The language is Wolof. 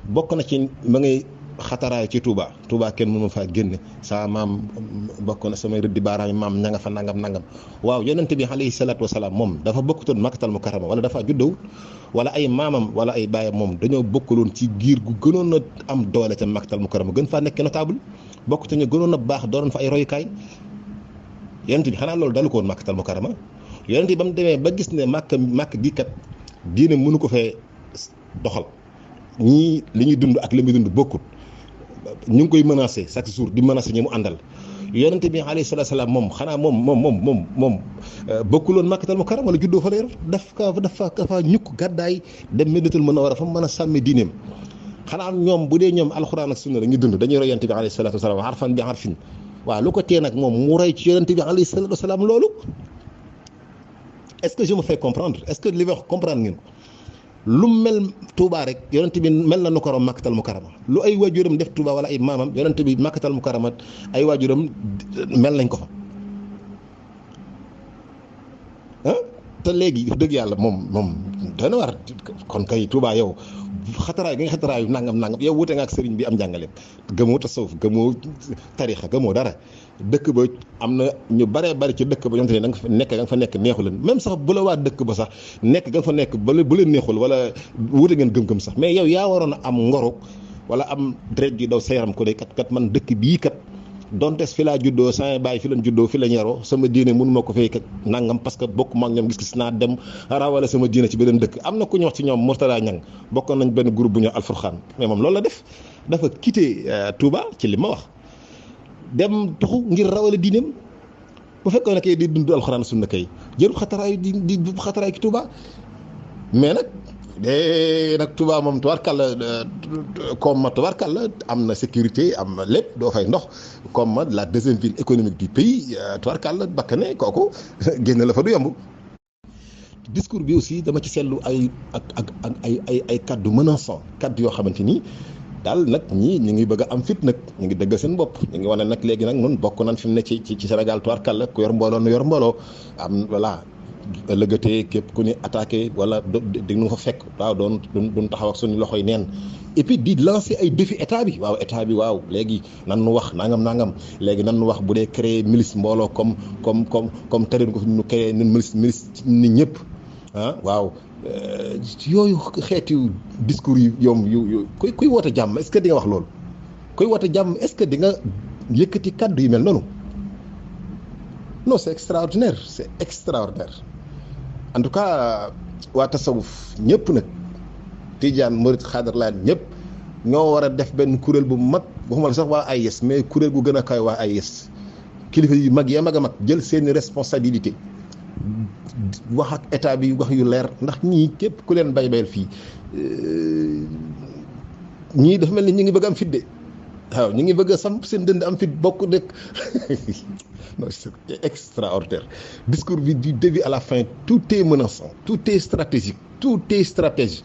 bokk na ci ma ngay xataraay ci Touba Touba kenn mënu faa génne sama maam bokk na samay rëddi baaraam yi maam ña nga fa nangam waaw yonent bi alayhi salaatu wasalaam moom dafa bokkutoon makkatal mukarrama wala dafa juddoo wala ay maamam wala ay baayam moom dañoo bokkaloon ci giir gu gënoon a am doole ca makkatal mukarrama gën faa nekk notable bokk te ñu gënoon a baax doon fa ay royukaay yonent bi xanaa loolu dalu ko woon makkatal mukarrama yonent bi ba mu demee ba gis ne màkk gi kat diine mënu ko fee doxal ñii li ñuy dund ak li muy dund bokkut ñu ngi koy menacé chaque jour di menacé ñi mu àndal yonente bi alayhi salaatu salaam moom xanaa moom bokkuloon makkatal mukarrama wala juddoo fa leer dafa ñukk gàddaay dem Madinatul Munawwara fa mu mën a sàmmi diineem xanaa ñoom bu dee ñoom alxuraan ak sunna la ñu dund dañuy roy yonente bi alayhi salaatu salaam harfan bi harfin waaw lu ko tee nag moom mu roy ci yonente bi alayhi salaatu salaam loolu est-ce que je me fais comprendre est-ce que li wax comprendre ngeen ko lu mel Touba rek yonent bi mel na nu ko rom makkatal mukarrama lu ay waajuram def Touba wala ay maamam yonent bi makkatal mukarrama ay waajuram mel nañ ko fa ah te léegi dëgg yàlla moom dana war kon kay Touba yow xataraay gi nga xataraayu nangam yow wute nga ak sëriñ bi am njàngaleem gëmoo tasawuf gëmoo tarixa gëmoo dara dëkk ba am na ñu baree bari ci dëkk ba ñoom te ne da nga fa nekk neexu leen même sax bu la waa dëkk ba sax nekk nga fa nekk bu leen neexul wala wute ngeen gëm-gëm sax mais yow yaa waroon a am ngoruk wala am deret ji daw sa yaram ko de kat man dëkk bii kat donte fi laa juddoo sama baay fi lañ juddoo fi lañ yaroo sama diine mënu ma ko fay kat nangam parce que bokk ma ak ñoom gis naa dem rawale sama diine ci beneen dëkk am na ku ñu wax ci ñoom Mourtada Niang bokkoon nañ benn groupe bu ñu Alfurxaan mais moom loolu la def dafa quitté Touba ci li ma wax dem tuxu ngir rawale diineem bu fekkoon ne kay di dund alxuraan sunna kay jërul xataraayu di xataraayu ci Touba mais nag de nag Touba moom tubaarkàlla comme tubaarkàlla am na sécurité am na lépp doo fay ndox comme la deuxième ville économique du pays tubaarkàlla bakkane kooku génn la fa du yomb. discours bi aussi dama ci seetlu ay ay kaddu menaçant kaddu yoo xamante ni daal nag ñii ñu ngi bëgg a am fit nag ñu ngi dëggal seen bopp ñu ngi wane nag léegi nag noonu bokk nañ fi mu ne ci Sénégal tubaarkàlla ku yor mbooloo nu yor mbooloo am voilà. ëllëgatee képp ku ñu attaqué wala di nu fa fekk waaw doon taxaw ak suñu loxoy neen et puis di lancer ay défi état bi waaw léegi nan nu wax nangam léegi nan nu wax bu dee créer milice mbooloo comme tere ko fi nu créer ñun milice nit ñëpp ah waaw yooyu xeeti discours yi yoom yu kuy woote jàmm est-ce que di nga wax loolu kuy woote jàmm est-ce que di nga yëkkati kàddu yu mel noonu non c'est extraordinaire en tout cas waa tasawuf ñëpp nag Tijaan Murit Xaadir Laayeen ñëpp ñoo war a def benn kuréel bu mag waxuma la sax waa AIS mais kuréel gu gën a kaw waa AIS kilifa yu mag ya mag a mag jël seeni responsabilité wax ak état bi wax yu leer ndax ñii képp ku leen bayal fii ñii dafa mel ni ñu ngi bëgg am fit de waaw ñu ngi bëgg a samp seen dënd am fit bokk dëkk non c'est extraordinaire discours bi du début à la fin tout est menaçant tout est stratégique tout est stratégie